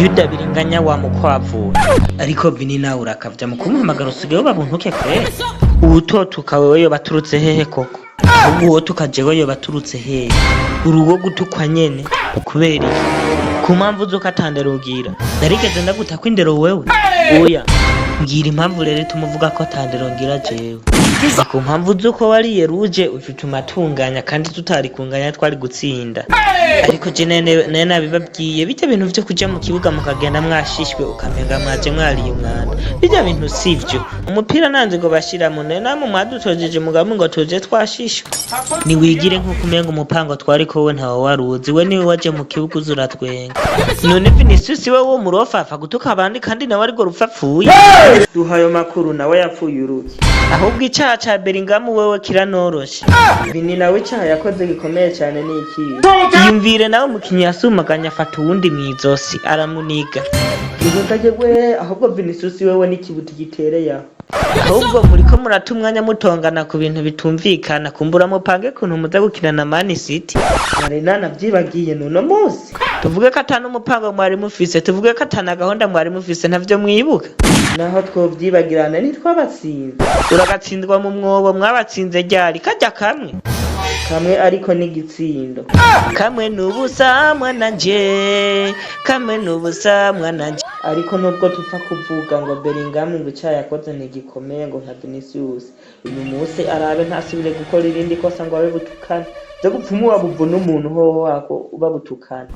Yuda biringanya wa mukwavura. Ariko Vini, nawe urakavya mu kumuhamagara, usigaye uba buntuke kweri. Uwutotuka wewe yoba aturutse hehe koko? Ahubwo uwo tukajewe yoba aturutse hehe? Urugo gutukwa nyene kubera iki? Ku mpamvu z'uko atandero ugira? Narigeze ndagutako indero wewe? Oya, mbwira impamvu rero ituma uvuga ko atandero ngira jewe. Ni ku mpamvu z'uko wariye ruje utuma tunganya, kandi tutari kunganya twari gutsinda. Ariko je nene nabibabwiye, bijya bintu vyo kuja mu kibuga mukagenda mwashishwe, ukamenga mwaje mwariye umwanda, bijya bintu sivyo. Umupira nanze ngo bashiramo none namwe mwadutojeje mugamu ngo tuje twashishwe. Niwigire nk'uko umenga umupango twariko we ntawe waruzi. We niwe waje mu kibuga uza uratwenga. None Vinicius we wo murofafa gutuka abandi, kandi nawe ariko rupfa apfuye. Duha ayo makuru, nawe yapfuye uruki? Ahubwo icaha ca Bellingham wewe kiranoroshe. Vini nawe icaha yakoze gikomeye cane ni ikihe? Iyumvire nawe, umukinyi yasumaganya afata uwundi mw'izosi aramuniga. Ihutaje we. Ahubwo Vinicius wewe n'ikibuti gitereye aho. Ahubwo muriko murata umwanya mutongana ku bintu bitumvikana. Kumbura mupange kuntu muza gukina na Man City. Nari nanavyibagiye. Nuno musi tuvuge ko ata n'umupango mwari mufise, tuvuge ko ata na gahunda mwari mufise, ntavyo mwibuka. Naho twovyibagirana, ntitwabatsinze. Uragatsindwa mu mwobo. Mwabatsinze ryari? Karya kamwe kamwe, ariko n'igitsindo kamwe n'ubusa mwananje, kamwe n'ubusa mwananje. Ariko nubwo tupfa kuvuga ngo Bellingham ngo icaha yakoze ntigikomeye ngo nka Vinicius, uyu munsi arabe ntasubire gukora irindi kosa ngo abe butukane. Aze gupfuma babuvuna umuntu hoho wako babutukana.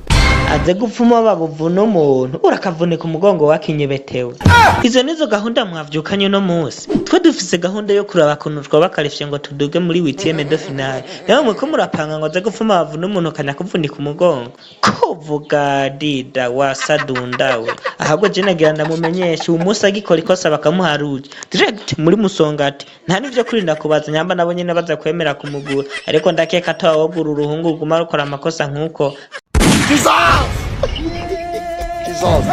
Aze gupfuma babuvuna umuntu, urakavunika umugongo wakinyebetewe. Izo nizo gahunda mwavyukanye uno munsi. Twe dufise gahunda yo kuraba kuntu twoba qualifié ngo tuduge muri huitième de finale. Nawe mweko murapanga ngo aze gupfuma bavuna umuntu, kanya kuvunika umugongo. Kuvuga dida wasadundawe. Ahubwo je nagira ndamumenyesha, uyu munsi agikora ikosa bakamuha rouge direct muri Musongati, nta n'ivyo kurinda kubaza nyamba nabo nyene baza kwemera kumugura. Ariko ndakeka atawogura uruhungu ruguma rukora amakosa nk'uko. Jesus! Jesus!